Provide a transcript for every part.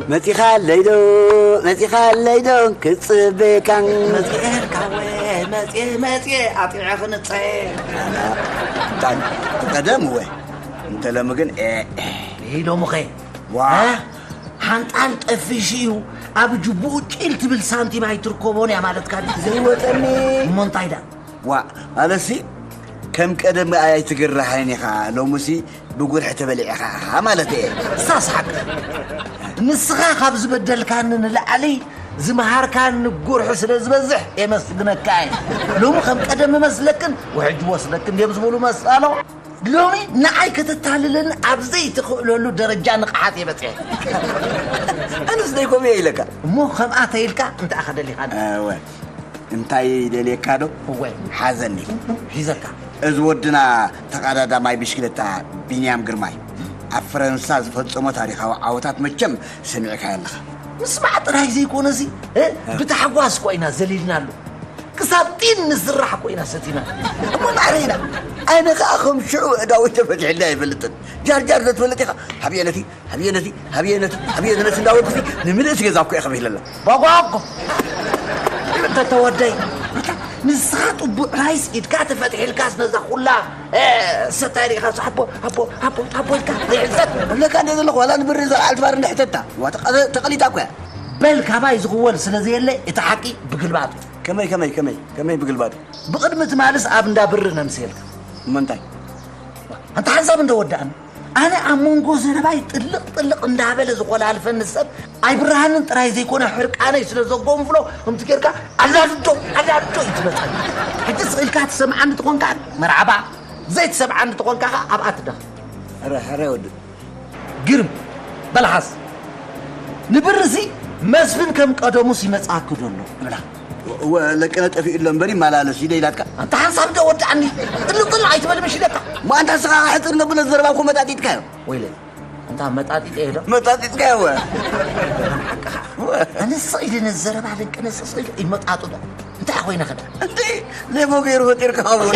መጺኻ ኣለይዶ፣ መጺኻ ኣለይዶ፣ ክጽበየካ። መጺኤልካ ወ፣ መጺኤ፣ መጺኤ፣ ኣጢዐ ክንጸ። እንታይ፣ ቀደም ወ፣ እንተ ሎሚ ግን፣ ኤ፣ ኤ። ኢሎምኸ? ዋ። እ? ሓንጣል ጠፊሽ እዩ፣ ኣብ ጅቡኡ ጪል ትብል ሳንቲም ኣይትርከቦን እያ ማለትካ ድዩ? ዘይወጸኒ። እሞ እንታይ ደኣ? ዋእ፣ ማለትሲ፣ ከም ቀደም ኣይትግርሃይን ኢኻ፣ ሎምሲ ብጉርሒ ተበሊዕኻ ኢኻ ማለት እየ። ሳስሓቅ፣ ንስኻ ካብ ዝበደልካኒ ንላዕሊ ዝመሃርካኒ ጉርሒ ስለ ዝበዝሕ የመስግነካ እየ። ሎሚ ከም ቀደም እመስለክን ውሕጅ ወስደክን ድዮም ዝብሉ መሳሎ። ሎሚ ንዓይ ከተታልለኒ ኣብ ዘይትኽእለሉ ደረጃ ንቕሓት እየ በጺሐ። ኣነስ ደይኮም እየ ኢለካ። እሞ ከምኣ ተይልካ እንታይ ኢኻ ደሊኻኒ? እወ። እንታይ ደልየካ ዶ? እወ። ሓዘኒ። ሒዘካ። እዚ ወድና ተቐዳዳማይ ብሽክለታ ቢንያም ግርማይ ኣብ ፈረንሳ ዝፈጸሞ ታሪኻዊ ዓወታት መቸም ሰሚዕካዮ ኣለኻ። ምስማዕ ጥራይ ዘይኮነሲ፣ እ? እ። ብታሕጓስ እኮ ኢና ዘሊልናሉ። ክሳብ ጢን ንስራሕ እኮ ኢና ሰቲና። እሞ ማዕረ ኢና። ኣነ ኸኣ ከም ሽዑ እዳወይ ተፈቲሕለይ ኣይፈልጥን። ጃርጃር ዶ ትፈልጥ ኢኻ? ሃብየ ነቲ፣ ሃብየ ነቲ፣ ሃብየ ነቲ፣ ሃብየ ነቲ እንዳበልኩሲ ንምልእቲ ገዛ እኮ እየ ከፊለላ። ባጓጎ! እንተ ተወደይ፣ ንስኻ ጥቡዕ ራይስ ኢድካ ተፈትሒልካስ ነዛ ኩላ፣ እ፣ ሰታይ ርኢኻስ ሃቦ፣ ሃቦ፣ ሃቦ፣ ሃቦ ኢልካ ዘይሕሰብ። እብለካ እንደ ዘለኹ ዋላ ንብሪ ዘልዓል ትባር እንደ ሕተታ። ዋ፣ ተቐ-፣ ተቐሊዳ እኮ እያ። በል ካባይ ዝኽወል ስለ ዘየለ እቲ ሓቂ ብግልባጡ። ከመይ፣ ከመይ፣ ከመይ፣ ከመይ ብግልባጡ? ብቕድሚ ትማልስ ኣብ እንዳ ብሪ ነምስየልካ። እሞ እንታይ? ኣንታ ሓንሳብ እንደ ወዳእኒ። ኣነ ኣብ መንጎ ዘረባይ ጥልቕ ጥልቕ እንዳበለ ዝኾላልፈኒ ሰብ ኣይብርሃንን ጥራይ ዘይኮነ ሕርቃነይ ስለ ዘጎንፍሎ ከምቲ ጌርካ ኣላድዶ ኣላድዶ እዩ ትመጸኒ። ሕጂ ስቕ ኢልካ ትሰምዓኒ ትኾንካ መርሓባ፣ ዘይትሰምዓኒ ትኾንካ ኸኣ ኣብኣ ትደኽ። ሕረ ሕረ ወዲ ግርም በልሓስ ንብርሲ መስፍን ከም ቀደሙስ ይመጽኣኪ ዶ ኣሎ እብላ። እወ ለቅነ ጠፊኡ ኣሎ እምበር ይመላለስ እዩ ዶ ኢላትካ? ኣንታ ሓንሳብ ዶ ወድኣኒ ጥልቕ ጥልቕ ኣይትበል ምሽ ኢለካ። እሞ ኣንታ ንስኻ ሕጽር ነብሎ ዘረባ እኮ መጣጢጥካዮ። ወይለይ፣ ኣንታ መጣጢጠዮ ዶ? መጣጢጥካዮ እወ። ሓቅኻ። እወ። ኣነ ስቕ ኢለ ነዚ ዘረባ ለቅነ ስቕ ኢለ ይመጣጥጦ። እንታይ ኮይነ ኸዳ? እንዴ፣ ሌቦ ገይሩ ፈጢርካ ኸምኡ።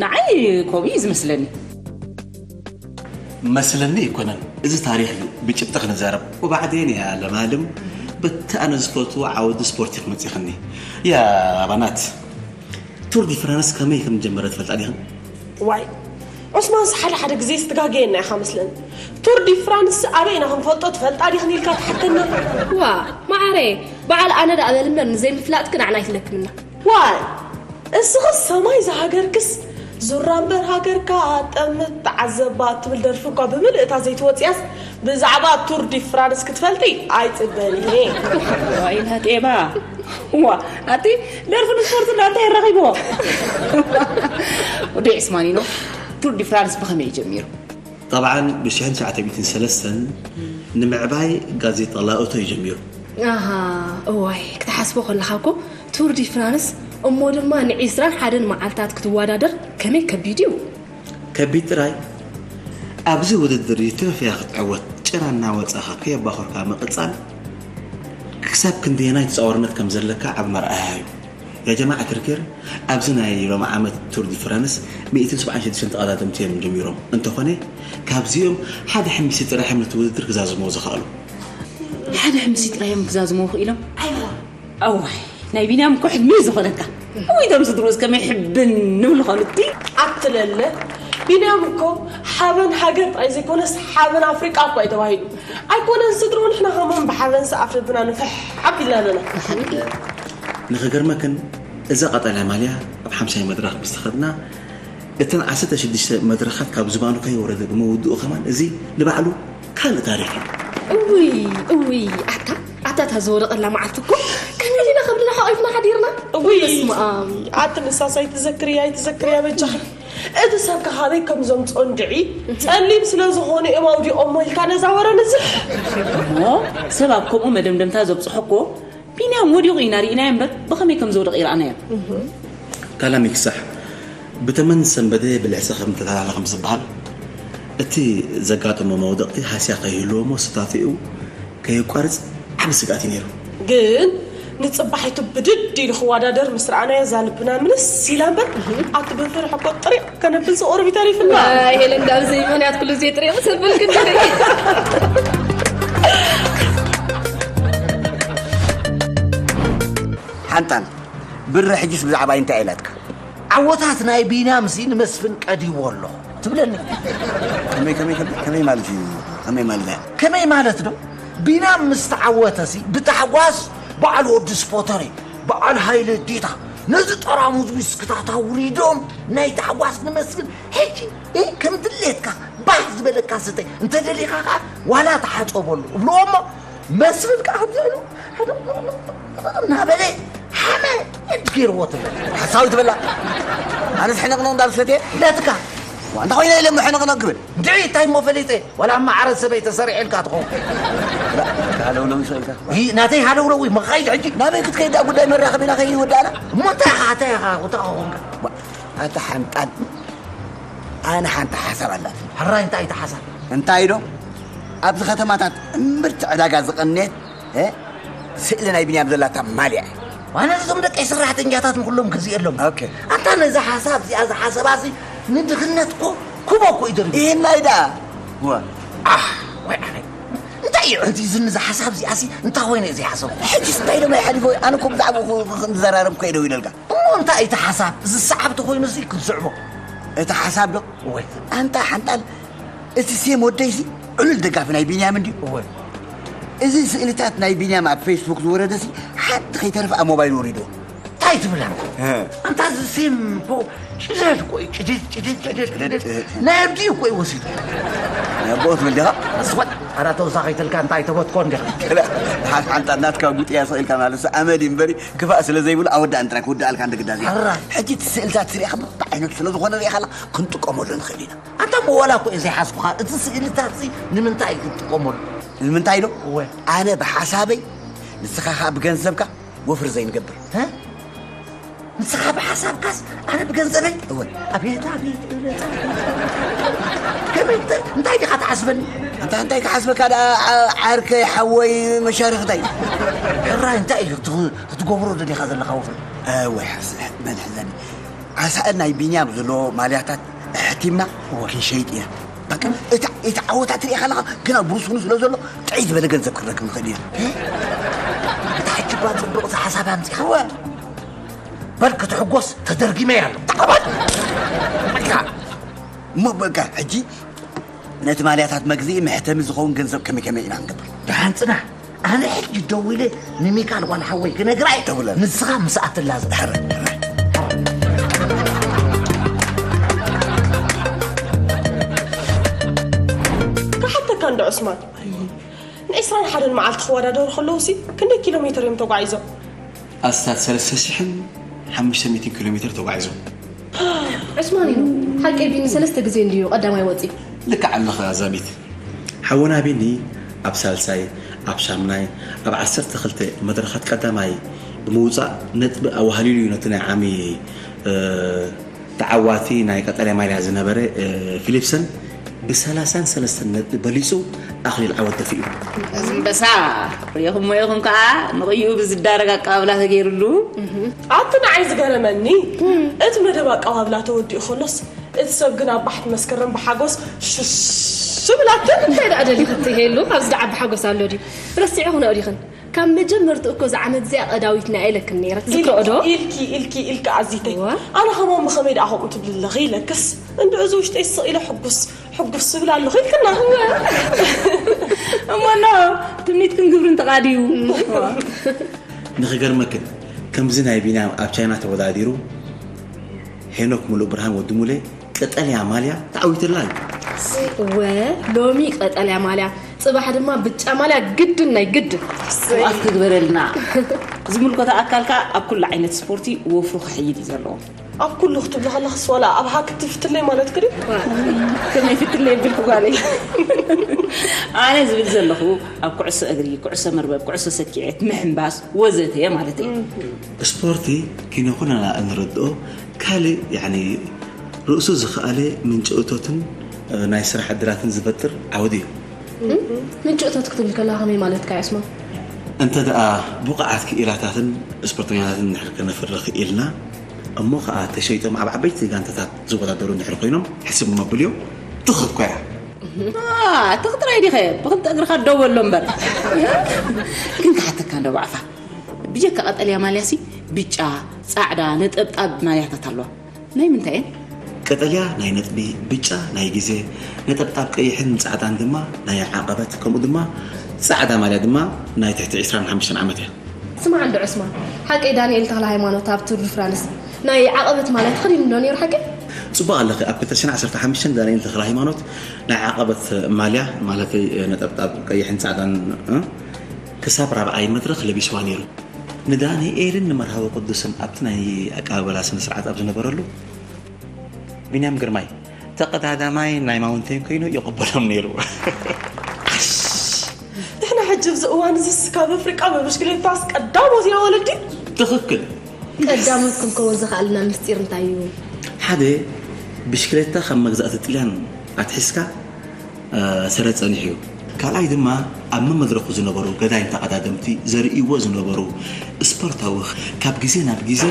ንዓይ ከምኡ እዩ ዝመስለኒ። መስለኒ ኣይኮነን፣ እዚ ታሪኽ እዩ፣ ብጭብጢ ክንዛረብ። ወባዕዴን እያ ለማልም፣ በቲ ኣነ ዝፈትዎ ዓውዲ ስፖርት ኢኺ መጺኽኒ። ያ ኣባናት፣ ቱር ዲ ፍራንስ ከመይ ከም ዝጀመረ ትፈልጣ ዲኽን? ዋይ፣ ዑስማንስ ሓደ ሓደ ግዜ ዝተጋገየና ኢኻ መስለኒ። ቱር ዲ ፍራንስ ኣበይ ኢና ክንፈልጦ ትፈልጣ ዲኽን ኢልካ ትሓተና? ዋ፣ መዓረየ፣ በዓል ኣነ ደኣ በል እምበር ንዘይምፍላጥኪ ንዓና ኣይትለክምና። ዋይ፣ እስኽስ ሰማይ ዝሃገርክስ ዙራ እምበር ሃገርካ ጠምት ተዓዘባ እትብል ደርፊ እኳ ብምልእታ ዘይትወፅያስ ብዛዕባ ቱር ዲ ፍራንስ ክትፈልጢ ኣይፅበን እየ። ዋይ ናት ኤባ። ዋ፣ ኣቲ ደርፊ ንስፖርት እና እንታይ ረኺብዎ? ወዲ ዑስማኒኖ፣ ቱር ዲ ፍራንስ ብኸመይ እዩ ጀሚሩ? ጠብዓን ብሽሕን ትሽዓተ ሚእትን ሰለስተን ንምዕባይ ጋዜጣ ላእቶ እዩ ጀሚሩ። ኣሃ፣ እዋይ፣ ክትሓስቦ ከለኻ እኮ ቱር ዲ ፍራንስ እሞ ድማ ንዒስራን ሓደን መዓልታት ክትወዳደር ከመይ ከቢድ እዩ። ከቢድ ጥራይ፣ ኣብዚ ውድድር እዚ ትረፍያ ክትዕወት ጭራ እናወጻኻ ከየባኸርካ ምቕጻል ክሳብ ክንደየናይ ተጻዋርነት ከም ዘለካ ዓቢ መርኣያ እዩ። ያ ጀማዓ ክርክር ኣብዚ ናይ ሎሚ ዓመት ቱር ዲ ፍራንስ ሚእትን ሰብዓን ሽዱሽተን ተቐዳደምቲ እዮም ጀሚሮም። እንተኾነ ካብዚኦም ሓደ ሕምሲ ጥራሕ እዮም ነቲ ውድድር ክዛዝምዎ ዝኸኣሉ። ሓደ ሕምሲ ጥራሕ እዮም ክዛዝምዎ ክኢሎም? ኣይዋ። ኣዋይ ናይ ቢንያም እኮ ሕድሚ እዩ ዝኾነካ። እውይ ቶም ስድርኡስ ከመይ ሕብን ንብሉ ኸሉቲ። ኣትለለ ቢንያም እኮ ሓበን ሃገር ጥራይ ዘይኮነስ ሓበን ኣፍሪቃ እኳ እዩ ተባሂሉ። ኣይኮነን ስድርኡ ንሕና ከሞን ብሓበን ሰኣፍ ልብና ንፍሕ ኣቢልና ኣለና። ንኽገርመክን እዛ ቀጠልያ ማልያ ኣብ ሓምሳይ መድረኽ ምስ ተኸድና እተን ዓሰርተ ሽዱሽተ መድረኻት ካብ ዝባኑ ከይወረደ ብምውድኡ ከማን እዚ ንባዕሉ ካልእ ታሪኽ እዩ። እውይ እውይ ኣታ ኣታ እታ ዝወደቐላ መዓልቲ እኮ ከመይ ዲና ከብድና ሓቒፍና ሓዲርና። እውይ በስመ ኣብ። ኣቲ ንሳስ ኣይትዘክርያ ኣይትዘክርያ በጃኺ። እቲ ሰብ ከ ካበይ ከም ዘምፅኦ እንድዒ ጸሊም ስለ ዝኾኑ እዮም ኣውዲቖሞ ኢልካ ነዛ ወረ ንዝሕ። እሞ ሰብ ኣብ ከምኡ መደምደምታ ዘብፅሖ እኮ ቢንያም ወዲቑ ኢና ርኢናዮ እምበር ብኸመይ ከም ዘውደቐ ይረኣናዮ። ካላም ይክሳሕ ብተመን ሰንበደ ብልሕሰ ከም ተታላለ ከም ዝበሃል እቲ ዘጋጠሞ መውደቕቲ ሃስያ ከይህልዎ እሞ ስታትኡ ከየቋርጽ ዓቢ ስግኣት እዩ ነይሩ። ግን ንጽባሒቱ ብድድ ኢሉ ክወዳደር ምስ ረኣናዮ እዛ ልብና ምልስ ኢላ እምበር ኣቲ ብፍርሒ እኮ ጥሪቕ ከነብል ዝቑርብ ተሪፍና። ኣይ ሄለን ዳብዚ ምኽንያት ኩሉ እዚ ጥሪቕ ሰብል ክንደይ ሓንጣን ብረ ሕጅስ ብዛዕባ እንታይ ኢላትካ? ዓወታት ናይ ቢንያም ሲ ንመስፍን ቀዲዎ ኣሎ ትብለኒ። ከመይ ከመይ ከመይ ከመይ ማለት እዩ? ከመይ ማለት እዩ? ከመይ ማለት ዶ ቢንያም ምስ ተዓወተ ሲ ብታሕጓስ በዓል ወዲ ስፖተሪ በዓል ሃይለ ዲታ ነዚ ጠራሙዝ ዊስክታት ኣውሪዶም ናይ ታሕጓስ ንመስፍን ሕጂ እ፣ ከም ድሌትካ ባህ ዝበለካ ስተ እንተደሊኻ ከዓ ዋላ ተሓፀበሉ እብልዎ እሞ መስፍን ከዓ ከምዚ ኢሉ እናበለ ሓመድ ገይርዎ ትብል ሓሳዊ ትበላ ኣነስ ሕንቕንቕ እንዳልሰትየ ነትካ ዋንታ ኮይነ ኢለ እሞ ሕንቕንቕ ክብል እንድዒ እንታይ እሞ ፈሊጠ ዋላ ማዕረ ሰበይ ተሰሪዐልካ ትኸውን ሃለውለው ይስእልካ ይህ ናተይ ሃለውለው እዩ መኻይድ ሕጂ ናበይ ክትከይድ ዳ ጉዳይ መራኸቢና ከይወዳእና እሞ እንታይ ኢኻ እንታይ ኢኻ ውታ ኾንካ ኣታ ሓንጣል ኣነ ሓንቲ ሓሳብ ኣላት ሕራይ እንታይ እታ ሓሳብ እንታይ ዶ ኣብዚ ከተማታት እምብርቲ ዕዳጋ ዝቐንየት እ? ስእሊ ናይ ቢንያም ዘላታ ማልያ እያ ዋነ እዞም ደቂ ሰራሕተኛታት ንኩሎም ግዜ የሎም ኦኬ ኣንታ ነዛ ሓሳብ እዚኣ ዝሓሰባ እዚ ንድኽነት ኮ ኩቦ ኮ ይደርብ ይህናይ ደኣ ወ ኣህ ወይ ኣነ እንታይ እዩ ሕጂ እዚ ንዛ ሓሳብ እዚኣ ሲ እንታይ ኮይነ እዚ ሓሰብ ሕጂስ እንታይ ዶ ማይ ሓሊፎ ኣነ ኮ ብዛዕባኡ ክዘራረብ ኮ ኢደው ኢለልካ እሞ እንታይ እቲ ሓሳብ ዝሰዓብ ተኮይኑ እዚ ክንስዕቦ እቲ ሓሳብ ዶ ወይ ኣንታ ሓንጣል እቲ ሴም ወደይሲ ዕሉል ደጋፊ ናይ ቢንያም እንድዩ እወ እዚ ስእልታት ናይ ቢንያም ኣብ ፌስቡክ ዝወረደሲ ሓንቲ ከይተርፍ ኣብ ሞባይል ወሪድዎ እንታይ ትብል ኣንታ ኣንታ እዚ ሴም እኮ ጭደድ እኮ እዩ ጭድድ ጭድድ ጭድድ ጭድድ ናይ ኣብዲ እኮ እዩ ወሲዱ ናይ ኣቦኡ ትብል ዲኻ ኣስወጥ ኣራ ተወሳኺ ትልካ እንታይ ተበትኮ እንዲኻ ሓንጣ ናትካ ጉጥያ ስቕ ኢልካ ማለት ኣመድ እዩ እምበሪ ክፋእ ስለ ዘይብሉ ኣወዳእን ጥራይ ክውድኣልካ እንደ ግዳዝ እዩ ሕጂ እቲ ስእልታት ስሪእኻ ብዓይነቱ ስለ ዝኾነ ሪእኻ ኣላ ክንጥቀመሉ ንኽእል ኢና ኣንታ እሞ ዋላ እኮ እየ ዘይሓስኩኻ እቲ ስእልታት እዚ ንምንታይ እዩ ክንጥቀመሉ ንምንታይ ዶ እወ ኣነ ብሓሳበይ ንስኻ ኸዓ ብገንዘብካ ወፍሪ ዘይንገብር እ? ንስኻ ብሓሳብካስ ኣነ ብገንዘበይ እወ ኣቤት ኣቤት እለ ከመይ እንታይ እንታይ ዲኻ ትሓስበኒ ኣንታ እንታይ ክሓስበካ ደኣ ዓ- ዓርከይ ሓወይ መሻርኽተይ ሕራይ እንታይ እዩ ክትግ- ክትገብሮ ደሊኻ ዘለኻ ወፍሪ እወ ሓስ- መን ሕዘኒ ዓሳእል ናይ ቢንያም ዘለዎ ማልያታት ኣሕቲምና ክንሸይጥ ኢና በቃ እቲ እቲ ዓወታት ሪኢኻ ኣለኻ ግና ብሩስኑ ስለ ዘሎ ጥዕይ ዝበለ ገንዘብ ክንረክብ ንኽእል ኢና እታ ሕጂ እኳ ፅቡቕ ዝሓሳብ ኣምፂኻ በል ክትሕጎስ ተደርጊመ እያ ኣሎ ተቐበል በቃ እሞ በቃ ሕጂ ነቲ ማልያታት መግዝኢ መሕተሚ ዝኸውን ገንዘብ ከመይ ከመይ ኢና ክንገብር ደሓን ፅናሕ ኣነ ሕጂ ደዊለ ንሚካል ጓል ሓወይ ክነግራ እየ ደውለ ንስኻ ምስኣ ትላዘብ ሕረ ክሓተካ እንዶ ዑስማን ንዒስራን ሓደን መዓልቲ ክወዳደሩ ከለዉ ሲ ክንደይ ኪሎ ሜትር እዮም ተጓዒዞም ኣስታት ሰለስተ ሽሕን ሓሙሽተ ሚእትን ኪሎ ሜትር ተጓዒዞም። ዑስማን ኢሉ ሓቂ ቢኒ ሰለስተ ግዜ እንድዩ ቀዳማይ ወፂ። ልክዕ ኣለኺ ኣዛቢት። ሓውና ቢኒ ኣብ ሳልሳይ፣ ኣብ ሻምናይ፣ ኣብ ዓሰርተ ክልተ መድረኻት ቀዳማይ ብምውፃእ ነጥቢ ኣዋህሊሉ እዩ ነቲ ናይ ዓሚ ተዓዋቲ ናይ ቀጠልያ ማልያ ዝነበረ ፊሊፕሰን ብሰላሳን ሰለስተን ነጥቢ በሊፁ ኣኽሊል ዓወት ደፊኡ። ኣንበሳ ሪኹሞ ኢኹም ከዓ ንቕይኡ ብዝዳረግ ኣቀባብላ ተገይሩሉ። ኣብቲ ንዓይ ዝገረመኒ እቲ መደብ ኣቀባብላ ተወዲኡ ከሎስ እቲ ሰብ ግን ኣብ ባሕቲ መስከረም ብሓጎስ ሽሽ ብላትን። እንታይ ደኣ ደሊኽቲ ሄሉ፣ ኣብዚ ደዓ ብሓጎስ ኣሎ ድዩ? ረሲዑ ክነው ዲኽን? ካብ መጀመርቱ እኮ እዛ ዓመት እዚኣ ቀዳዊትና ኢለክን ነይረ። ትዝክርኦ ዶ? ኢልኪ ኢልኪ ኢልኪ ኣዚተይ። ኣነ ከማን ብኸመይ ደኣ ከምኡ ትብሊ ኣለኺ ኢለክስ እንድዑ እዚ ውሽጠይ ስቕ ኢለ ሕጉስ ሕጉስ ዝብል ኣለኹ ኢልክና። እሞ ኖ ትምኒትክን ግብርን ተቓዲዩ። ንኽገርመክን ከምዚ ናይ ቢንያም ኣብ ቻይና ተወዳዲሩ ሄኖክ ሙሉእ ብርሃን ወዲ ሙሌ ቀጠልያ ማልያ ተዓዊትላ እዩ። እወ ሎሚ ቀጠልያ ማልያ ጽባሕ ድማ ብጫ ማልያ ግድን ናይ ግድን። ኣፍ ክግበረልና። ዝምልከቶ ኣካል ከዓ ኣብ ኩሉ ዓይነት ስፖርቲ ወፍሩ ክሕይል እዩ ዘለዎ። ኣብ ኩሉ ክትብሊ ከለኽስ ዋላ ኣብ ሃክቲ ፍትለይ ማለት ክዲ ከመይ ፍትለይ የብልኩ ጓለይ። ኣነ ዝብል ዘለኹ ኣብ ኩዕሶ እግሪ፣ ኩዕሶ መርበብ፣ ኩዕሶ ሰኪዔት፣ ምሕንባስ ወዘተ ማለት እዩ። ስፖርቲ ኪነ ኩለና እንረድኦ ካልእ ያኒ ርእሱ ዝኸኣለ ምንጪ እቶትን ናይ ስራሕ ዕድላትን ዝፈጥር ዓውዲ እዩ። ምንጪ እቶት ክትብል ከለኻ ከመይ ማለትካ እዩ ኣስማ? እንተ ደኣ ብቑዓት ክኢላታትን ስፖርተኛታትን እንድሕር ከነፍሪ ክኢልና እሞ ኸኣ ተሸይጦም ኣብ ዓበይቲ ጋንታታት ዝወዳደሩ እንድሕር ኮይኖም ሕስብ መብልዮ ትኽኽል እኮ እያ። ትኽ ጥራይ ዲኸ ብኽልተ እግርኻ ደው በሎ እምበር። ግን ክሓተካ እንዶ ባዕፋ ብጀካ ቀጠልያ ማልያሲ ብጫ፣ ጻዕዳ፣ ነጠብጣብ ማልያታት ኣለዋ። ናይ ምንታይ እየን? ቀጠልያ ናይ ነጥቢ፣ ብጫ ናይ ግዜ፣ ነጠብጣብ ቀይሕን ጻዕዳን ድማ ናይ ዓቐበት፣ ከምኡ ድማ ጻዕዳ ማልያ ድማ ናይ ትሕቲ ዕስራን ሓሙሽተን ዓመት እያ። ስማዕ እንዶ ዑስማን፣ ሓቀይ ዳንኤል ተኽለሃይማኖት ኣብ ቱር ዱ ፍራንስ ናይ ዓቐበት ማልያ ተኸዲኑ ዶ ነይሩ ሓቀይ? ጽቡቕ ኣለኺ። ኣብ ክልተ ሽሕን ዓሰርተ ሓሙሽተን ዳንኤል ተኽለሃይማኖት ናይ ዓቐበት ማልያ፣ ማለተይ ነጠብጣብ ቀይሕን ጻዕዳን፣ እ፣ ክሳብ ራብዓይ መድረኽ ለቢስዋ ነይሩ። ንዳንኤልን ንመርሃዊ ቅዱስን ኣብቲ ናይ ኣቀባበላ ስነ ስርዓት ኣብ ዝነበረሉ፣ ቢንያም ግርማይ ተቐዳዳማይ ናይ ማውንቴን ኮይኑ ይቕበሎም ነይሩ። ንሕና ሕጂ ኣብዚ እዋን እዚስ ካብ ኣፍሪቃ ብብሽክሌታስ ቀዳሞት ኢና ወለዲ። ትኽክል። ቀዳሞት ክንከውን ዘኽኣልና ምስጢር እንታይ እዩ? ሓደ ብሽክሌታ ካብ መግዛእቲ ጥልያን ኣትሒዝካ ስረ ጸኒሑ እዩ። ካልኣይ ድማ ኣብ መመድረኹ ዝነበሩ ገዳይም ተቐዳደምቲ ዘርእይዎ ዝነበሩ ስፖርታዊ ካብ ግዜ ናብ ግዜ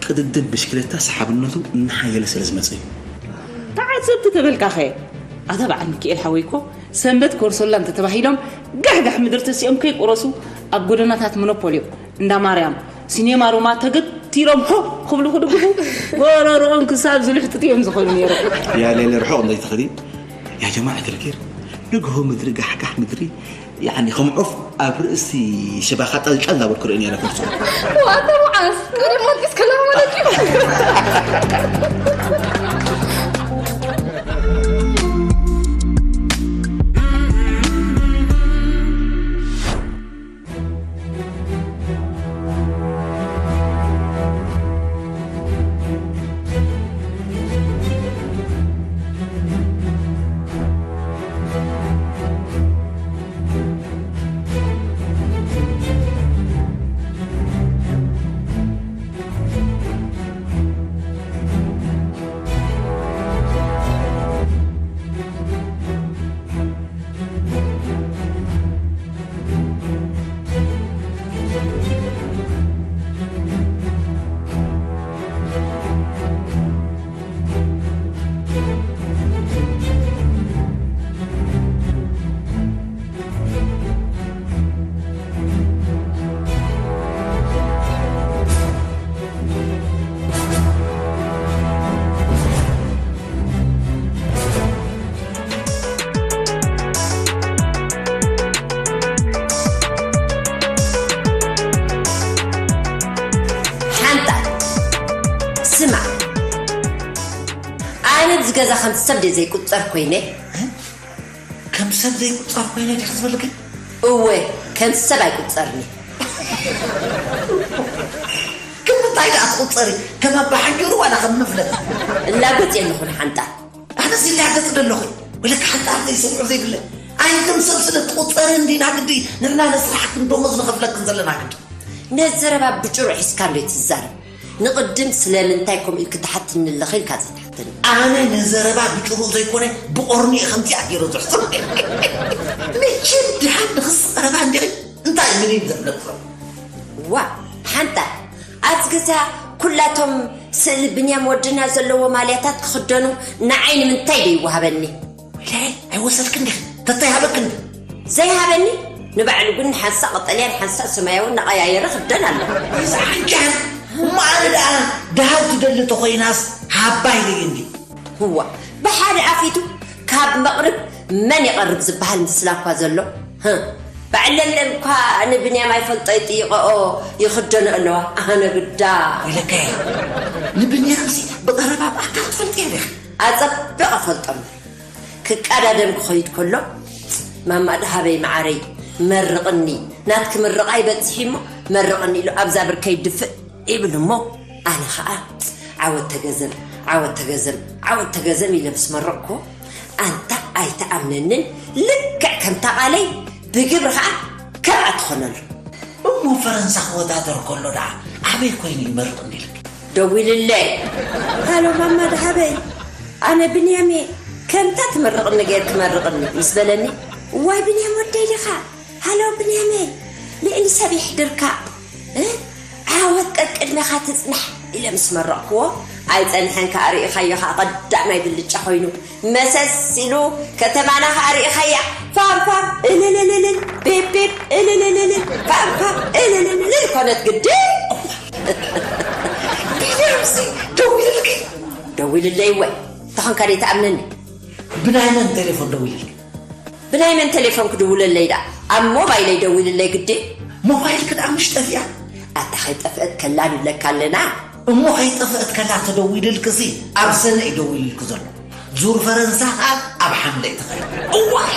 ቅድድም ብሽክሌታ ሰሓብነቱ እናሓየለ ስለ ዝመጽእ እዩ። ተዓዘብቲ ተበልካኸ ኣታ በዓል ሚኪኤል ሓወይ እኮ ሰንበት ኮርሶላ እንተተባሂሎም ጋሕጋሕ ምድሪ ተሲኦም ከይቆረሱ ኣብ ጎደናታት ሞኖፖልዮ እንዳ ማርያም፣ ሲኔማ ሮማ ተገቲሮም ሆ ክብሉ ክድግፉ ጎረርኦም ክሳብ ዝልሕጥጡ እዮም ዝኾኑ ነይሮም። ያ ሌለ ርሑቕ እንዘይትኸዲ ያ ጀማዓ ተልኪር ንግሆ ምድሪ ጋሕጋሕ ምድሪ ያኒ ከም ዑፍ ኣብ ርእሲ ሽባኻ ጠልጠል እንዳበልኩ ርኢ ነይረ ክርሱ። ዋታ መዓስ ቀደም ኣልቂስ ከለኻ ማለት እዩ። ሓንታ ስማዕ፣ ኣነ ኣብዚ ገዛ ከምቲ ሰብ ድየ ዘይቁጸር ኮይነ? ከም ሰብ ዘይቁጸር ኮይነ ዲኺ ዝበልኪ? እወ፣ ከምቲ ሰብ ኣይቁጸርን እየ። ከም ምንታይ ደኣ ትቑጸሪ? ከም ኣባ ሓንጆሩ ዋላ ከም መፍለጥ? እላገጽ የለኹን ሓንጣ። ኣነስ ይላገጽ ደለኹ። ወለካ ሓንጣ ዘይሰምዑ ዘይብለ። ኣይን ከም ሰብ ስለ ትቑጸሪ እንዲና ግዲ ንሕና ነስራሕክን ደሞዝ ንኸፍለክን ዘለና ግዲ። ነዚ ዘረባ ብጭሩዕ ሒዝካ እንዶ ትዛረብ? ንቕድም ስለምንታይ ከምኡ ኢልኪ ትሓትኒ ኣለኺ ኢልካ ዘይትሓተኒ። ኣነ ንዘረባ ብጭሩቕ ዘይኮነ ብቆርኒ እየ ከምዚኣ ገይረ ዝሕስብ። ቀረባ እንዲኺ እንታይ ምን እዩ ዘፍለጥሎ? ዋ፣ ሓንታ ኣብዚ ገዛ ኩላቶም ስእሊ ብንያም ወድና ዘለዎ ማልያታት ክኽደኑ ንዓይ ንምንታይ ደይወሃበኒ? ወይለይ፣ ኣይወሰድክን ዲኺ? ተተይሃበክን? ዘይሃበኒ? ንባዕሉ ግን ሓንሳ ቀጠልያን ሓንሳ ሰማያውን እናቐያየረ ክደን ኣሎ። እዚ ዓንጃል እሞ ኣነ ደኣ ደሃብ ትደሊ ተኾይናስ ሃባ ኢለየ እንዲ። ህዋ፣ ብሓደ ኣፊቱ ካብ መቕርብ መን ይቐርብ ዝበሃል ምስላ እኳ ዘሎ። ህህ፣ በዓል ለምለም እኳ ንብንያም ኣይፈልጦ ይጥይቐኦ ይኽደኖ ኣለዋ። ኣነ ግዳ ኢለካ እየ። ንብንያምሲ ብቐረባ ብኣካል ትፈልጥዮ ዲኺ? ኣጸቢቐ እፈልጦ እምበር። ክቀዳደም ክኸይድ ከሎ፣ "ማማ ደሃበይ መዓረይ፣ መርቕኒ፣ ናትኪ ምርቓ ይበጽሕ እሞ መርቕኒ" ኢሉ ኣብዛ ብርከይ ድፍእ ይብል እሞ፣ ኣነ ኸኣ "ዓወት ተገዘም፣ ዓወት ተገዘም፣ ዓወት ተገዘም" ኢለ ምስ መረቕኩ፣ ኣንታ ኣይትኣምነንን፣ ልክዕ ከምታ ቃለይ ብግብሪ ኸኣ ከምኣ ትኾነሉ። እሞ ፈረንሳ ክወዳደር ከሎ ደኣ ኣበይ ኮይኑ ይመርቕኒ ኢልኪ? ደዊልለይ። "ሃሎ ማማ ደሃበይ፣ ኣነ ብንያሜ፣ ከምታ ትምርቕኒ ጌርኪ መርቕኒ" ምስ በለኒ፣ "እዋይ ብንያም ወደይ ዲኻ? ሃሎ ብንያሜ፣ ልዕሊ ሰብ የሕድርካ፣ እ? ዓወት ቀቅድሜኻ ትጽናሕ" ኢለ ምስ መረቕክዎ፣ ኣይጸንሐን ከኣ ርኢኻዮ ከኣ ቀዳማይ ብልጫ ኮይኑ። መሰስ ኢሉ ከተማና ከኣ ርኢኻያ። ፋም ፋም እልልልልል፣ ቢብ ቢብ እልልልልል፣ ፋም ፋም እልልልልል ኮነት ግዲ። ቢንያምሲ ደዊልልኪ? ደዊልለይ እወ፣ ተኾንካ ደይ ትኣምነኒ? ብናይ መን ቴሌፎን ደዊልልኪ? ብናይ መን ቴሌፎን ክድውለለይ ደኣ? ኣብ ሞባይለይ ደዊልለይ ግዲ። ሞባይልኪ ደኣ ምሽ ጠፊኣ? ኣታ ከይጠፍአት ከላ ንብለካ ኣለና። እሞ ከይጠፍአት ከላ ተደዊልልክሲ ኣብ ሰነ እዩ ደዊልልኪ ዘሎ። ዙር ፈረንሳ ኸኣ ኣብ ሓምለ እዩ ተኸይዱ። እዋይ!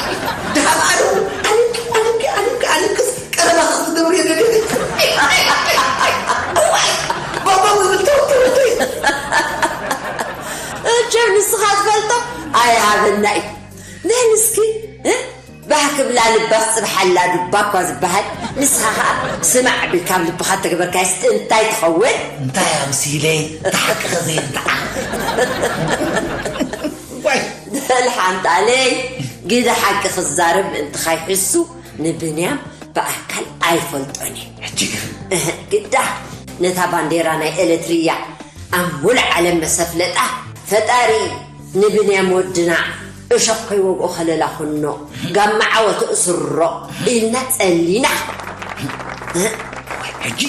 ደሃብ ኣደው! ኣልምኪ፣ ኣልምኪ፣ ኣልምኪ፣ ኣልምክስ ቀረባ ክትገብር እየ ደልየ። እዋይ! ባባ ዝብል ተወ፣ ተወ፣ ተወ። እጀብ ንስኻ ትፈልጦ ኣይሃበና እዩ። መን እስኪ፣ እ? ባህ ክብላ ልባስ ጽብሓላ ዱባ እኳ ዝበሃል፣ ንስኻ ኸኣ ስማዕ ቢልካ ኣብ ልብኻ እተገበርካዮስ እንታይ ትኸውን? እንታይ ኣምሲለ? እቲ ሓቂ ኸዘየንትዓ። ዋይ! በል ሓንጣለይ፣ ግደ ሓቂ ክዛረብ ምእንቲ ኻይሕሱ ንብንያም ብኣካል ኣይፈልጦን እየ። ሕጂ ግን? እህ፣ ግዳ ነታ ባንዴራ ናይ ኤለትርያ ኣብ ሙሉእ ዓለም መሰፍለጣ ፈጣሪ ንብንያም ወድና እሾኽ ከይወግኦ ከለላ ኩኖ፣ ጋማ ዓወት እስሮ ኢልና ጸሊና። ሕጂ፣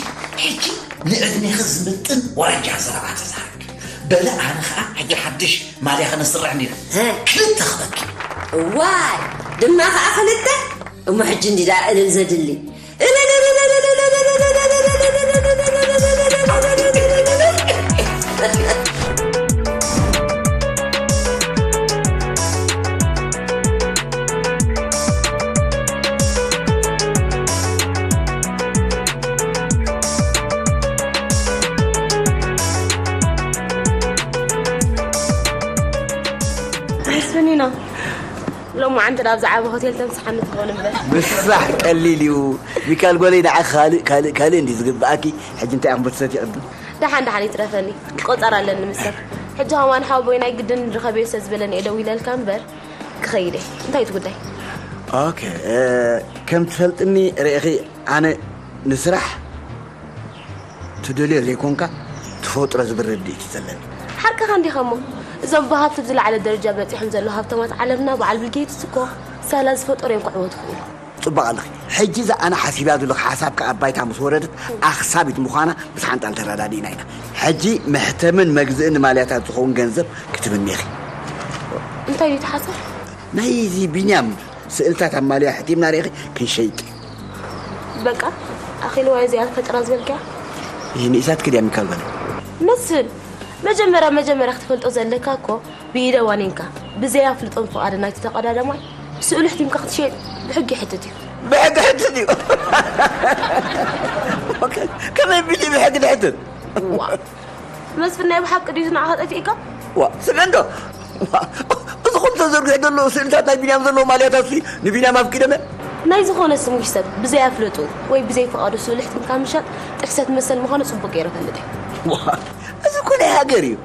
ሕጂ ንዕድሜኺ ዝምጥን ወረጃ ዘረባ ተዛረብኪ። በለ ኣነ ኸኣ ሕጂ ሓድሽ ማልያ ከነስርሕ እንዲና። ሀ? ክልተ ክበኪ። እዋይ፣ ድማ ኸኣ ክልተ? እሞ ሕጂ እንዲዳ እልል ዘድሊ። መስፍኒና፣ ሎማዓንቲ ናብ ዝዓበ ሆቴል ተምስሓኒ ትኸውን እምበር። ምሳሕ ቀሊል እዩ። ሚካል ጓለይ፣ ንዓኺ ካልእ፣ ካልእ፣ ካልእ እንድዩ ዝግብኣኪ። ሕጂ እንታይ እያ ክንብል ትሰትዪ ቅድም? ደሓን፣ ደሓን ይትረፈኒ። ቆጸራ ኣለኒ ምስ ሰብ። ሕጂ ከማን ሓወቦይ ናይ ግድን ንራኸበዮ ስለ ዝበለኒ እየ ደዊለልካ እምበር፣ ክኸይድ እየ። እንታይ እዩ እቲ ጉዳይ? ኦኬ፣ እ፣ ከም ትፈልጥኒ ርኢኺ፣ ኣነ ንስራሕ ትደልዮ ዘይኮንካ፣ ትፈጥሮ ዝብል ርድኢት እዩ ዘለኒ። ሓቅኻ እንዲኻ እሞ፣ እዞም ብሃብቲ ብዝለዓለ ደረጃ በጺሖም ዘለዉ ሃብታማት ዓለምና፣ በዓል ቢል ጌትስ እኮ ሳላ ዝፈጠሩ እዮም ክዕወቱ ክኽእሉ። ጽቡቕ ኣለኺ። ሕጂ እዛ ኣነ ሓሲባ ዘለኹ ሓሳብ ከኣ ኣብ ባይታ ምስ ወረደት ኣኽሳቢት ምዃና ምስ ሓንጣል ተረዳዲእና ኢና። ሕጂ መሕተምን መግዝእን ማልያታት ዝኸውን ገንዘብ ክትብኒ ኢኺ። እንታይ ድዩ እቲ ሓሳብ? ናይ እዚ ቢንያም ስእልታት ኣብ ማልያ ሕቲምና ርኢኺ ክንሸይጥ። በቃ፣ ኣኺልዋ እዚኣ ፈጠራ ዝበልክያ? ይህ ንኢሳት ክድያ ሚካል በለ። መስፍን፣ መጀመርያ፣ መጀመርያ ክትፈልጦ ዘለካ እኮ ብኢደ ዋኒንካ፣ ብዘይ ኣፍልጦን ፍቓድን ናይቲ ተቐዳዳማይ ስእሉ ሕቲምካ ክትሸይጥ ብሕጊ ይሕትት እዩ። ብሕጊ ሕትት እዩ። ኦኬ፣ ከመይ ቢሊ ብሕጊ ድሕትት? ዋ፣ መስፍን ናይ ብሓቂ ድዩ ንዓኻ ጠፊእካ? ዋ፣ ስምዕ እንዶ። ዋ፣ እዚ ኹሉ ተዘርጊሑ ዘሎ ስእልታት ናይ ቢንያም ዘለዎ ማልያታት ሲ ንቢንያም ኣፍቂደመ? ናይ ዝኾነ ስሙሽ ሰብ ብዘይ ኣፍልጡ ወይ ብዘይ ፍቓዱ ስእሉ ሕቲምካ ምሻጥ ጥሕሰት መሰል ምዃኑ ጽቡቕ ገይረ እፈልጥ እየ። ዋ፣ እዚ እኮ ናይ ሃገር እዩ።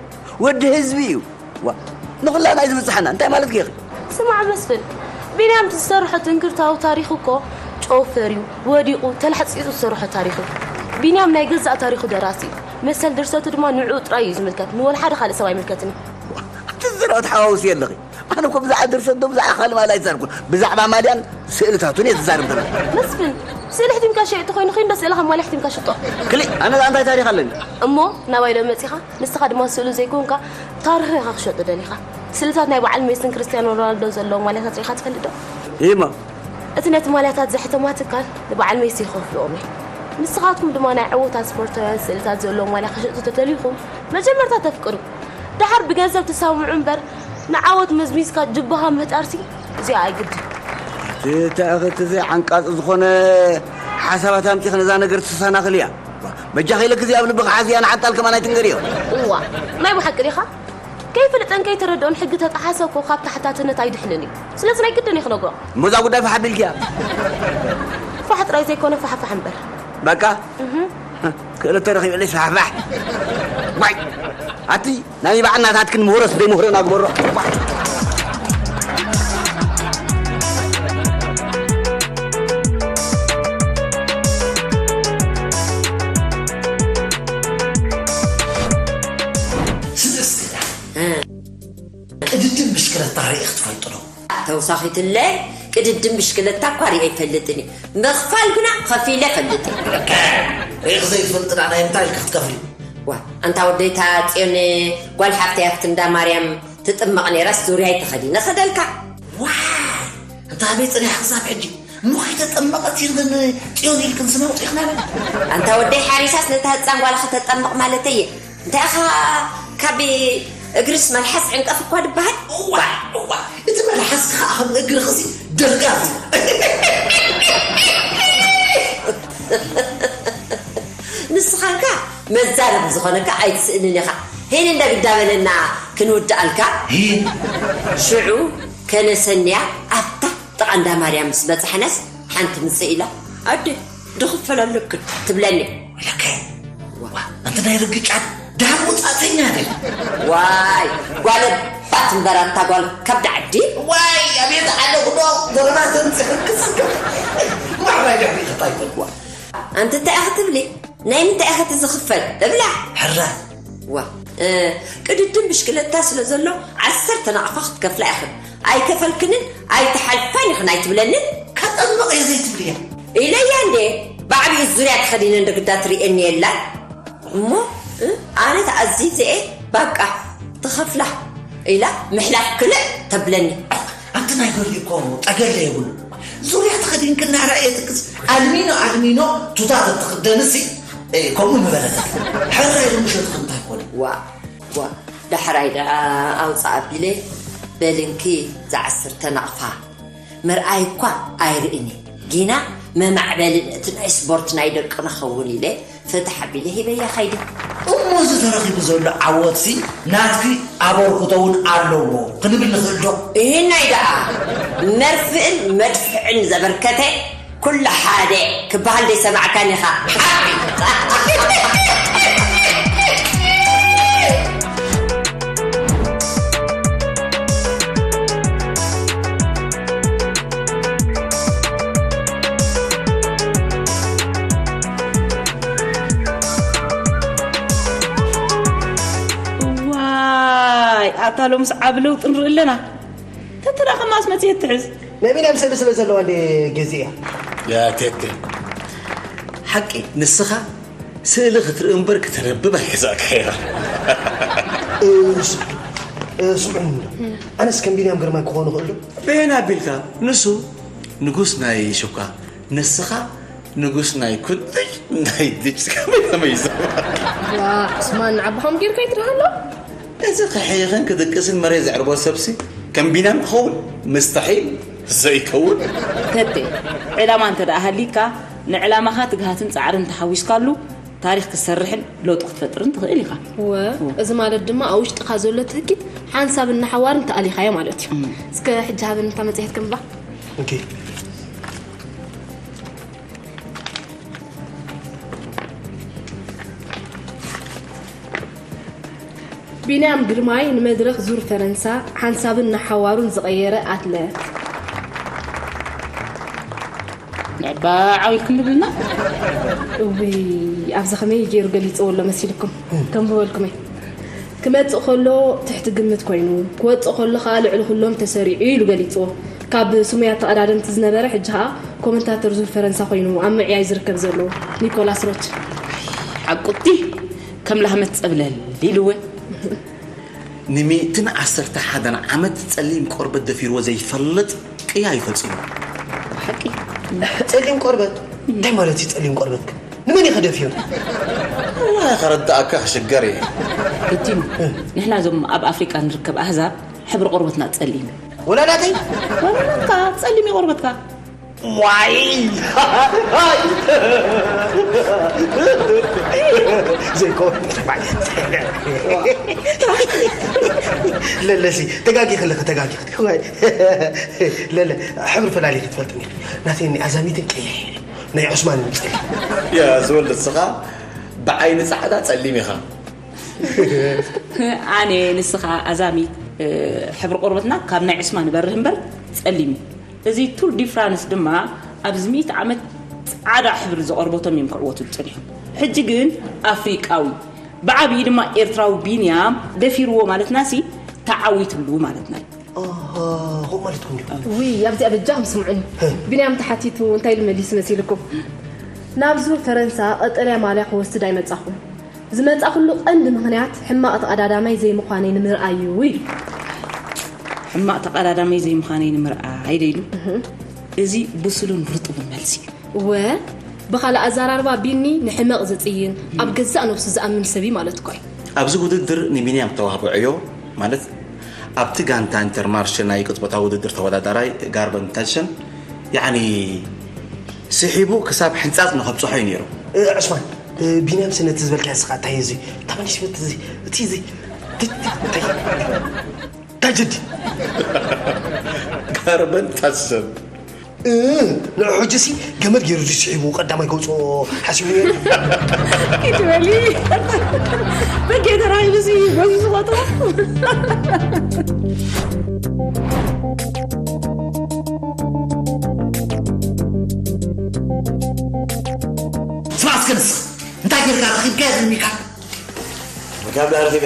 ወዲ ህዝቢ እዩ። ዋ፣ ንኹላና እዩ ዝብጽሓና። እንታይ ማለት ጌርኪ? ስማዕ መስፍን፣ ቢንያም እቲ ዝሰርሖ ትንክርታዊ ታሪኽ እኮ ጩ ወፈር እዩ፣ ወዲቑ፣ ተላሕፂፁ ዝሰርሖ ታሪኽ እዩ። ቢንያም ናይ ገዛእ ታሪኹ ደራሲ እዩ። መሰል ድርሰቱ ድማ ንዕኡ ጥራይ እዩ ዝምልከት፣ ንወላ ሓደ ካልእ ሰብ ኣይምልከትን እዩ። ኣቲ ዝረኦ ተሓዋውሲ ኣለኺ። ኣነ እኮ ብዛዕባ ድርሰት ዶ ብዛዕባ ካልእ ማል ኣይዛርኩን። ብዛዕባ ማልያን ስእልታቱን እየ ዝዛርብ ዘለኹ። መስፍን፣ ስእሊ ሕቲምካ ሸይጥ ተኾይኑ ኺንዶ ስእልኻ ማልያ ሕቲምካ ሽጦ። ክሊ ኣነ እንታይ ታሪኽ ኣለኒ? እሞ ናባይ ዶ መጺኻ? ንስኻ ድማ ስእሉ ዘይኮንካ ታሪኹ ኢኻ ክሸጦ ደሊኻ። ስእልታት ናይ በዓል ሜስን ክርስቲያኖ ሮናልዶ ዘለዎም ማልያታት ርኢኻ ትፈልጥ ዶ? ይማ እቲ ነቲ ማልያታት ዘሕተማ ትካል ንበዓል ሜሲ ይኸፍልዎም እዩ። ንስኻትኩም ድማ ናይ ዕዉታት ስፖርታውያን ስእልታት ዘለዎም ማልያ ክሸጡ ተተሊኹም መጀመርታ ተፍቅሩ። ደሓር ብገንዘብ ትሳምዑ እምበር ንዓወት መዝሚዝካ ጅባኻ ምህጣርሲ እዚኣ ኣይግድን። እቲ ተኣኸቲ እዚ ዓንቃፂ ዝኾነ ሓሳባት ኣምፂኽ ነዛ ነገር ትሰናኽል እያ። በጃኺ ኢለክ እዚኣ ኣብ ልብኺ ሓዝያ ንዓጣል ከማን ኣይትንገርዮ። እዋ ናይ ብሓቂ ዲኻ? ከይፍልጠን ከይተረድኦን ሕጊ ተጣሓሰ እኮ ካብ ተሓታትነት ኣይድሕንን እዩ። ስለዚ ናይ ግድን እዩ ክነግሮ። እሞ እዛ ጉዳይ ፋሕ ኣቢልክያ። ፋሕ ጥራይ ዘይኮነ ፋሕፋሕ እምበር። በቃ ክእለት ተረኺበለይ ፋሕፋሕ። ዋይ ኣቲ ናይ በዓል ናታትክን ምሁረስ ዘይምሁረን ኣግበሮ። ስልስላ ቅድድም ብሽክለታ ርኢኽ ትፈልጥ ዶ? ተውሳኺትለ ቅድድም ብሽክለታ እኳ ርኤ ይፈልጥን እዩ። ምኽፋል ግና ኸፊለ ፈልጥ። ርኢኽ ዘይትፈልጥና ናይ እንታይ ኢልክ ክትከፍሊ? ዋ ኣንታ ወደይታ ጽዮን ጓል ሓፍተይ ኣብቲ እንዳ ማርያም ትጥመቕ ነይራስ ዙርያይ ተኸዲነ ኸደልካ። ዋ እንታ ኣበይ ጽኒሕ ክሳብ ሕጂ እሞ ከይተጠመቐት ኢልክን ጽዮን ኢልክን ስም ኣውጺእኽናላ። ኣንታ ወደይ ሓሪሳስ ነታ ህጻን ጓል ከተጠምቕ ማለተይ እየ። እንታይ ኢኻ ካብ እግርስ መልሓስ ዕንቀፍ እኳ ድበሃል? እዋ እዋ እቲ መልሓስካ ከዓ ከም እግርኽሲ ደርጋፍ እዩ። ንስኻንካ መዛረቢ ዝኾነካ ኣይትስእንን ኢኻ። ሄን እንደ ግዳ በለና ክንውድኣልካ። ሽዑ ከነሰንያ ኣብታ ጥቓ እንዳ ማርያም ምስ በጻሕናስ ሓንቲ ምጽእ ኢላ ኣደ ድኽፈል ኣለክን ትብለኒ። ለከ ኣንቲ ናይ ርግጫት ደሃብ ወጻእተኛ ድል። ዋይ ጓለ ባት እምበር ኣንታ ጓል ከብዲ ዓዲ። ዋይ ኣቤት ዓለ ጉዶ ዘረባ ዘንጽሕክ ስገፍ ማዕባይ ድሕሪ ክታይ በልዋ። ኣንቲ እንታይ ኢኺ ትብሊ? ናይ ምንታይ ኢኺ እቲ ዝኽፈል እብላ። ሕራ ዋ ቅድድም ብሽክለታ ስለ ዘሎ ዓሰርተ ናቕፋ ክትከፍላ ኢኽን። ኣይከፈልክንን ኣይትሓልፋን ኢኽን ኣይትብለንን። ከጠምቕ እየ ዘይትብልያ። ኢለያ እንዴ ብዓብዩ ዙርያ ተኸዲነ እንደ ግዳ ትርእየኒ የላን። እሞ ኣነ ተኣዚዘ እየ ባቃ ትኸፍላ ኢላ ምሕላፍ ክልእ ተብለኒ። ኣንቲ ናይ ገሊኡ እኮ ጠገለ የብሉ። ዙርያ ተኸዲንክና ራእየትክስ ኣልሚኖ ኣልሚኖ ቱታ ተትኽደንሲ ከምኡ ምበለተት። ሕራይ ዶ ምሸትኩም እንታይ ኮነ? ዋ ዋ ዳሕራይ ደኣ ኣውፅእ ኣቢለ በልንኪ ዝዓሰርተ ናቕፋ ምርኣይ እኳ ኣይርእን እየ። ጊና መማዕበልን እቲ ናይ ስፖርት ናይ ደቂ ንኸውን ኢለ ፍትሕ ኣቢለ ሂበያ ኸይደ። እሞ እዚ ተረኺቡ ዘሎ ዓወትሲ ናትኪ ኣበርክቶ እውን ኣለዎ ክንብል ንኽእል ዶ? እህናይ ደኣ መርፍእን መድፍዕን ዘበርከተ ኩሉ ሓደ ክበሃል ዘይሰማዕካን ኢኻ። ሓቂ። ዋይ ኣታ ሎምስ ዓቢ ለውጢ ንርኢ ኣለና። ተተራኸብናስ መጽሔት ትሕዝ። ናይ ቢንያም ስእሊ ስለ ዘለዋ እንዴ ግዜ እያ። ያ ቴቴ ሓቂ ንስኻ ስእሊ ክትርኢ እምበር ክተነብብ ኣይገዛእካያ። ስምዑኒ እንዶ ኣነስ ከም ቢንያም ግርማይ ክኾን እኽእል ዶ? በየን ኣቢልካ ንሱ ንጉስ ናይ ሹካ ንስኻ ንጉስ ናይ ኩልሽ ናይ ድጅ ከመይ ከመይ ይዛረብ? ዋ ዑስማን ንዓባኹም ጌርካ ይትረሃሎ? እዚ ክሕይኽን ክድቅስን መሬት ዘዕርቦ ሰብሲ ከም ቢንያም ክኸውን? ምስታሒል ዘይከውን። ተቴ ዕላማ እንተ ደኣ ሃሊካ ንዕላማኻ ትግሃትን ጻዕርን እንተሓዊስካሉ ታሪኽ ክትሰርሕን ለውጢ ክትፈጥርን ትኽእል ኢኻ። እወ፣ እዚ ማለት ድማ ኣብ ውሽጥኻ ዘሎ ትህኪት ሓንሳብን ንሓዋርን ተኣሊኻዮ ማለት እዩ። እስከ ሕጂ ሃበኒ እታ መጽሔት ከንብባ። ኦኬ። ቢንያም ግርማይ ንመድረኽ ዙር ፈረንሳ ሓንሳብን ንሓዋሩን ዝቐየረ ኣትለት። ዕባ ዓው ኢልኩም ንብልና። እውይ፣ ኣብዚ ከመይ ገይሩ ገሊፅዎ ኣሎ መሲልኩም? ከም ዝበልኩመይ፣ ክመፅእ ከሎ ትሕቲ ግምት ኮይኑ፣ ክወፅእ ከሎ ከዓ ልዕሊ ኩሎም ተሰሪዑ ኢሉ ገሊፅዎ። ካብ ስሙያት ተቐዳደምቲ ዝነበረ፣ ሕጂ ከዓ ኮመንታተር ዙር ፈረንሳ ኮይኑ ኣብ ምዕያይ ዝርከብ ዘሎ ኒኮላስ ሮች። ሓቁቲ ከም ላህመት ጸብለል ኢልወ። ንሚእትን ዓሰርተ ሓደን ዓመት ጸሊም ቆርበት ደፊርዎ ዘይፈልጥ ቅያ እዩ ፈጺሙ። ሓቂ። ጸሊም ቆርበት? እንታይ ማለት እዩ ጸሊም ቆርበት? ንመን እዩ ከደፊሩ? ወላሂ ከረድኣካ ክሽገር እየ። እቲ ንሕና እዞም ኣብ ኣፍሪቃ ንርከብ ኣህዛብ ሕብሪ ቆርበትና ጸሊም እዩ። ወላ ናተይ? ወላ ናትካ ጸሊም እዩ ቆርበትካ። ዋይ! ዘይኮ-፣ ለለሲ፣ ተጋጊኺ ኣለኺ፣ ተጋጊኺ። ዋይ! ለለ፣ ሕብሪ ፈላሊኺ ትፈልጥኒ። ናተይ እኒ ኣዛሚትን ቀይሕ፣ ናይ ዑስማን ጸሊም። ያ፣ ዝወልድ ንስኻ ብዓይኒ ጻዕዳ ጸሊም ኢኻ። ኣነ ንስኻ ኣዛሚት፣ እ፣ ሕብሪ ቆርበትና ካብ ናይ ዑስማን ይበርህ እምበር ጸሊም እዩ። እዚ ቱር ዲ ፍራንስ ድማ ኣብዚ ሚእቲ ዓመት ጻዕዳ ሕብሪ ዝቐርበቶም እዮም ክዕወቱ ዝጸንሑ። ሕጂ ግን ኣፍሪቃዊ፣ ብዓብዪ ድማ ኤርትራዊ ቢንያም ደፊርዎ ማለትናሲ ተዓዊትሉ ማለትና እዩ። ኣሃ፣ ከምኡ ማለትኩም ድዩ? ውይ፣ ኣብዚኣ በጃኹም ስምዑኒ። ቢንያም ተሓቲቱ እንታይ ኢሉ መሊሱ መሲልኩም? ናብ ዙር ፈረንሳ ቀጠልያ ማልያ ክወስድ ኣይመጻኹን። ዝመጻኹሉ ቀንዲ ምኽንያት ሕማቕ ተቐዳዳማይ ዘይምዃነይ ንምርኣይ እዩ ኢሉ። ሕማቕ ተቐዳዳማይ ዘይምዃነይ ንምርኣይ ዶ ኢሉ? እዚ ብሱልን ርጡብን መልሲ እዩ። እወ፣ ብኻልእ ኣዘራርባ ቢኒ ንሕመቕ ዝጽይን፣ ኣብ ገዛእ ነብሱ ዝኣምን ሰብ እዩ ማለት እኮ እዩ። ኣብዚ ውድድር ንቢንያም ተዋህቦ ዕዮ፣ ማለት ኣብቲ ጋንታ ኢንተርማርሽ ናይ ቅጽበታዊ ውድድር ተወዳዳራይ ጋርበን ታሽን፣ ያዕኒ ስሒቡ ክሳብ ሕንጻጽ ንኸብጽሖ እዩ ነይሩ። እ፣ ዑስማን፣ እ፣ ቢንያም ስነ እቲ ዝበልካዮ ንስኻ እንታይ እዩ እዚ? እታ መንእሰይ እቲ እዚ፣ እቲ እዚ፣ እቲ፣ እቲ፣ እንታይ? እንታይ ጀዲ? ጋርበን ታሽን። እ፣ ንዑ ሕጂሲ ገመድ ገይሩ እዚ ስሒቡ ቀዳማይ ከውፅኦ ሓሲቡ ነይሩ። ይትበሊ። በጌ ተራኺቡሲ በዚ ዝቆጥሮ። ስማዕ እስከ ንስኻ፣ እንታይ ጌርካ ረኺብካዮ ዝህልም ኢልካ? ካብ ዳ ረኺበ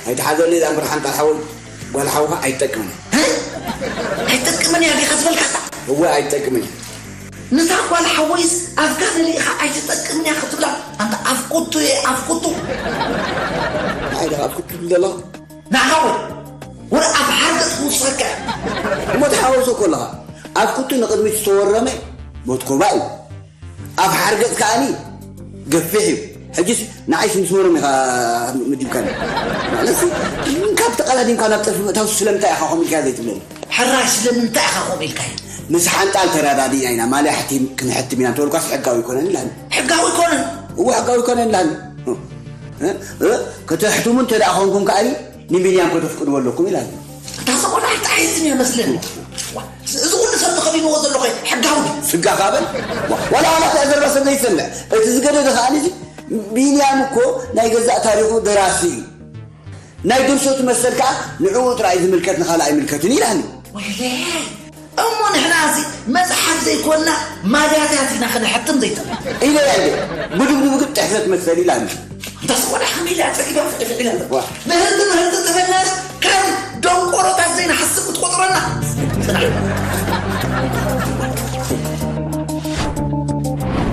ኣይትሓዘለይ ዛንኩር ሓንጣል ሓወይ፣ ጓል ሓውኻ ኣይትጠቅምን እያ። እ? ኣይትጠቅምን እያ ዲኻ ዝበልካታ? እወ ኣይትጠቅምን እያ። ንሳ ጓል ሓወይስ ኣፍካ መሊእኻ ኣይትጠቅምን እያ ክትብላ? ኣንታ ኣፍቁቱ እየ ኣፍቁቱ። ንዓይ ዲኻ ኣፍቁቱ ትብል ዘለኻ? ንዓኻ ወ-፣ ወረ ኣብ ሓርገጽ ክውስኸካ እያ። እሞ ትሓወሶ ከለኻ ኣፍቁቱ ንቕድሚት ዝተወረመ ሞት ኮባ እዩ። ኣፍ ሓርገጽ ከኣኒ ገፊሕ እዩ። ሕጂስ ንዓይስ ምስ መኖም ኢኻ መዲብካኒ? ማለትሲ፣ ካብ ተቐዳዲምካ ናብ ጠርፊ ምእታው ስለምንታይ ኢኻ ከምኡ ኢልካ ዘይትብለኒ? ሕራይ ስለምንታይ ኢኻ ከምኡ ኢልካዮ? ምስ ሓንጣል ተረዳዲእና ኢና፣ ማልያ ሕቲም ክንሕትም ኢና እንተበልኳስ ሕጋዊ ኣይኮነን ኢላኒ። ሕጋዊ ኣይኮነን? እወ፣ ሕጋዊ ኣይኮነን ኢላኒ። እ? እ? ከተሕትሙ እንተ ደኣ ኾንኩም ከኣኒ፣ ንቢንያም ከተፍቅድዎ ኣለኩም ኢላኒ። እታ ሰቆጣ ኣይትዓይስን እያ መስለኒ። ዋ፣ እዚ ኩሉ ሰብ ተኸዲንዎ ዘሎ ኸ ሕጋዊ ድዩ? ስጋ ካበል? ዋ፣ ዋላ ዋላ እታ ዘረባ ሰብ ዘይሰምዕ። እቲ ዝገደደ ከኣ እዚ ቢንያም እኮ ናይ ገዛእ ታሪኹ ደራሲ እዩ። ናይ ድርሰቱ መሰል ከኣ ንዕኡ ጥራይ ዝምልከት ንኻልእ ኣይምልከትን ኢላኒ። ወይለይ! እሞ ንሕና እዚ መጽሓፍ ዘይኮንና ማዳታት ኢና ክነሕትም ዘይተብሎ። ኢለ እየ እንዴ? ብድብድብ ግን ጥሕሰት መሰል ኢላኒ። እንታስ ቆልዓ ከመይ ኢላ ጸጊባ ፍልፍል ኢላ? ዋ። ምህርቲ ምህርቲ ተፈለስ ከም ደንቆሮታት ዘይንሓስብ ክትቆጽረና።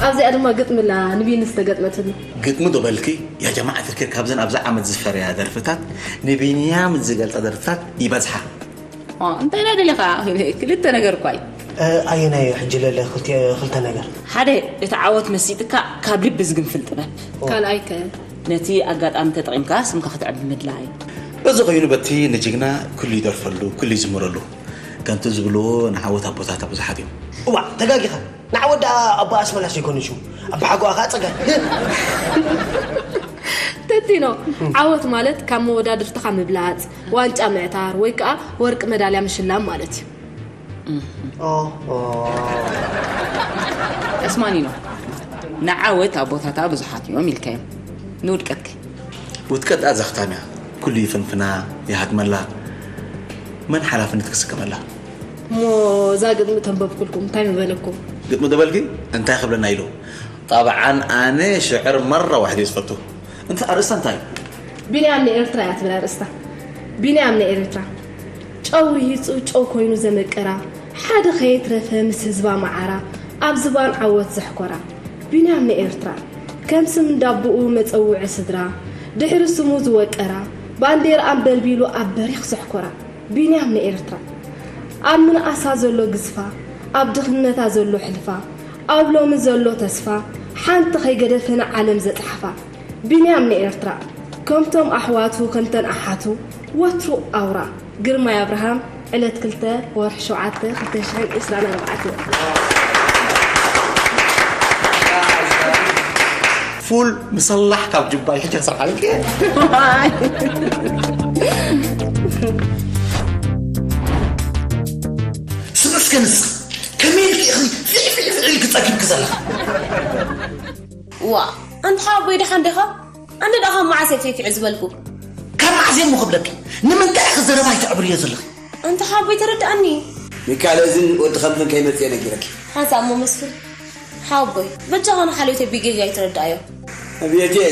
ኣብዚኣ ድማ ግጥሚ ኣላ ንቢኒ ዝተገጥመትሉ። ግጥሚ ዶ በልኪ? ያ ጀማዓ ፍክር ካብዘን ኣብዚ ዓመት ዝፈረያ ደርፍታት ንቢንያም ዝገልጻ ደርፍታት ይበዝሓ። ኦ፣ እንታይ ኢና ደሊኻ? ክልተ ነገር እኳ እዩ። እ፣ ኣየናይ እዩ ሕጂ ለለ ክልተ፣ ክልተ ነገር? ሓደ፣ እቲ ዓወት መሲጥካ ካብ ልቢ ዝግንፍል ጥበብ። ኦ። ካልኣይ ከ? ነቲ ኣጋጣሚ ተጠቒምካ ስምካ ክተዕቢ ምድላይ። በዚ ኮይኑ በቲ ንጅግና ኩሉ ይደርፈሉ፣ ኩሉ ይዝምረሉ። ከምቲ ዝብልዎ ንዓወት ኣቦታታ ብዙሓት እዮም። እዋ፣ ተጋጊኻ። ንዓወት ደኣ ኣቦ ኣስመላሽ ዘይኮነ ሽሙ። ኣቦ ሓጎኣ ኸኣ ጸጋይ። ተቲኖ፣ ዓወት ማለት ካብ መወዳድርትኻ ምብላጽ፣ ዋንጫ ምዕታር ወይ ከኣ ወርቂ መዳልያ ምሽላም ማለት እዩ። ኦ፣ ኦ። ኣስማኒኖ፣ ንዓወት ኣቦታታ ብዙሓት እዮም ኢልካዮም። ንውድቀት ከ? ውድቀት ደኣ ዘኽታም እያ። ኩሉ ይፍንፍና፣ ይሃድመላ። መን ሓላፍነት ክስከመላ? እሞ እዛ ግጥሚ ተንበብኩልኩም እንታይ ምበለኩም? ግጥሚ ደበልኪ እንታይ ክብለና ኢሉ? ጣብዓን ኣነ ሽዕር መራ ዋሕድ እየ ዝፈቱ። እንተ ኣርእስታ እንታይ? ቢንያም ንኤርትራ እያ ትብል ኣርእስታ። ቢንያም ንኤርትራ ጨው ርሂጹ ጨው ኮይኑ ዘመቀራ፣ ሓደ ከየትረፈ ምስ ህዝባ መዓራ፣ ኣብ ዝባን ዓወት ዘሕኮራ። ቢንያም ንኤርትራ ከም ስም እንዳቦኡ መጸውዒ ስድራ፣ ድሕሪ ስሙ ዝወቀራ፣ ባንዴርኣን በልቢሉ ኣብ በሪኽ ዘሕኮራ። ቢንያም ንኤርትራ ኣብ ምንኣሳ ዘሎ ግዝፋ፣ ኣብ ድኽነታ ዘሎ ሕልፋ፣ ኣብ ሎሚ ዘሎ ተስፋ፣ ሓንቲ ከይገደፈ ንዓለም ዘጽሓፋ። ቢንያም ንኤርትራ ከምቶም ኣሕዋቱ ከምተን ኣሓቱ ወትሩ ኣውራ። ግርማይ ኣብርሃም ዕለት ክልተ ወርሒ ሸውዓተ ክልተ ሽሕን ዕስራን ኣርባዕተን። ፉል ምሰላሕ ካብ ጅባይ ሕጂ ክሰርሓልክ እየ። ስምዕስከ ንስኺ ከመይ ኢልኪ ኢኺ ፊዕ ፊዕ ፊዕ ኢልኪ ጸጊብኪ ዘለኺ? ዋ ኣንታ ሓወቦይ ደሓን ዲኻ? ኣነ ደኣ ካብ መዓስ እየ ፊዕፊዕ ዝበልኩ? ካብ መዓስ እየ እሞ ክብለኪ? ንምንታይ ኢኺ ዘረባይ ተዕብርዮ ዘለኺ? ኣንታ ሓወቦይ ተረድኣኒ። ሚካኤል እዝን ወዲ ከምዝን ከይመጽእ ነጊረኪ። ሓንሳእ እሞ መስፍን ሓወቦይ በጃኻ ንሓልዮተይ ብጌጋ ኣይትረድኣዮ። ኣብየት እየ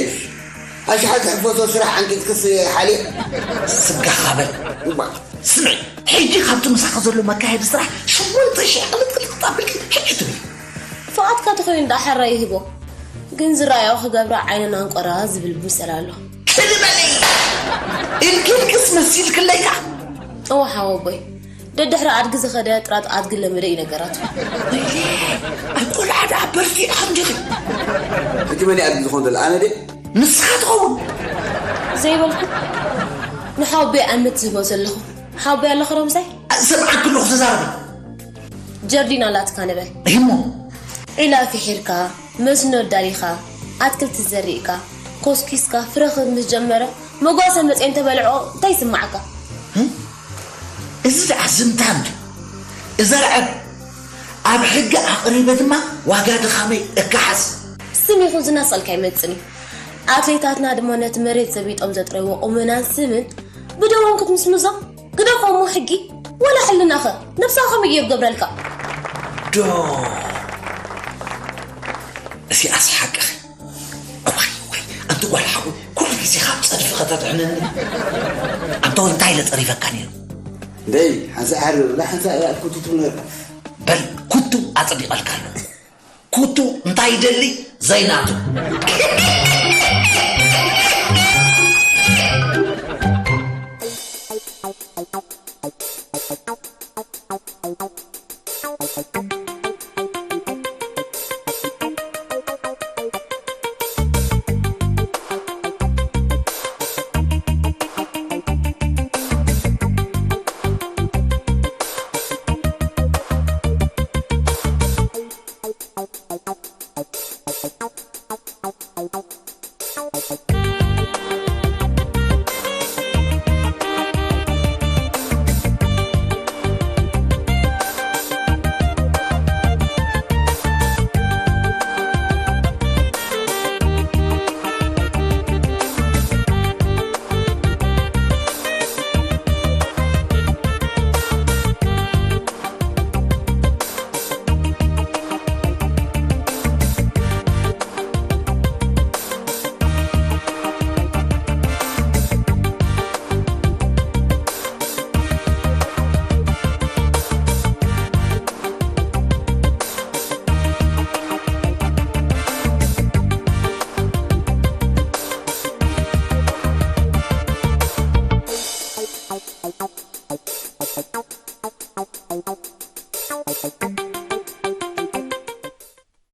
ኣሽሓት ሕፈሶ ስራሕ ዓንቂጽክስ ሓልየ። ስጋኻ በል። እባ ስምዒ፣ ሕጂ ካብቲ ምሳኻ ዘሎ መካየዲ ስራሕ ሸሞንተ ሽሕ ቅልጥቅልጥ ኣቢልኪ ሕጂ ትብሊ። ፍቓድካ ተኾይኑ ደኣ ሕራይ ይህቦ። ግን ዝረኣዮ ክገብራ ዓይነን ኣንቆራ ዝብል ምስል ኣሎ። ክልበለይ ኢልኪ ኢልክስ መሲልክለይ ከኣ። እወ ሓወቦይ፣ ደድሕሪ ኣድጊ ዝኸደ ጥራጥ ኣድጊ ለመደ እዩ ነገራቱ። ወይኔ፣ ኣብ ቆልዓ ደኣ በርቲዕኻ እንዲኺ። ሕጂ መን እዩ ኣድጊ ዝኾን ዘሎ? ኣነ ድየ? ንስኻ ትኸውን። ዘይበልኩ ንሓወቦይ ኣመት ዝህቦ ዘለኹ። ሓወቦይ ኣለኹ ዶ ምሳይ? እሰምዓኪ ኣለኹ፣ ተዛረቢ። ጀርዲን ኣላትካ ንበል። እሞ ዒላ ፊሒርካ፣ መስኖ ኣዳሊኻ፣ ኣትክልቲ ዘሪእካ፣ ኮስኪስካ፣ ፍረ ክህብ ምስ ጀመረ፣ መጓሰ መጺኤ እንተበልዕኦ እንታይ ይስምዓካ? እዚ ደኣ ዝምታ እንድዩ። እዘርዐ ኣብ ሕጊ ኣቕሪበ ድማ ዋጋ ድኻመይ እከሓስ። ስም ይኹን ዝና ስኣልካ ኣይመጽእን እዩ። ኣትሌታትና ድማ ነቲ መሬት ዘቢጦም ዘጥረይዎ ቁመናን ስምን ብደሞም ክትምስምዞ ግደፎ እሞ ሕጊ ወላ ሕልናኸ ነብስኻ ከመይ ገይሩ ገብረልካ? ዶ እዚኣስ ሓቅኺ። እዋይ እዋይ ኣንቲ ጓል ሓወይ ኩሉ ግዜ ካብ ጸድፊ ከተድሕነኒ። ኣንታ ወይ እንታይ ኢለ ጸሪፈካ ነይሩ? ደይ ሓንሳእ ሓርር ብላ ሓንሳእ እያ ክትኩትቱ ነርካ። በል ኩቱ ኣጸዲቐልካ ኣሎ። ኩቱ እንታይ ይደሊ ዘይናቱ።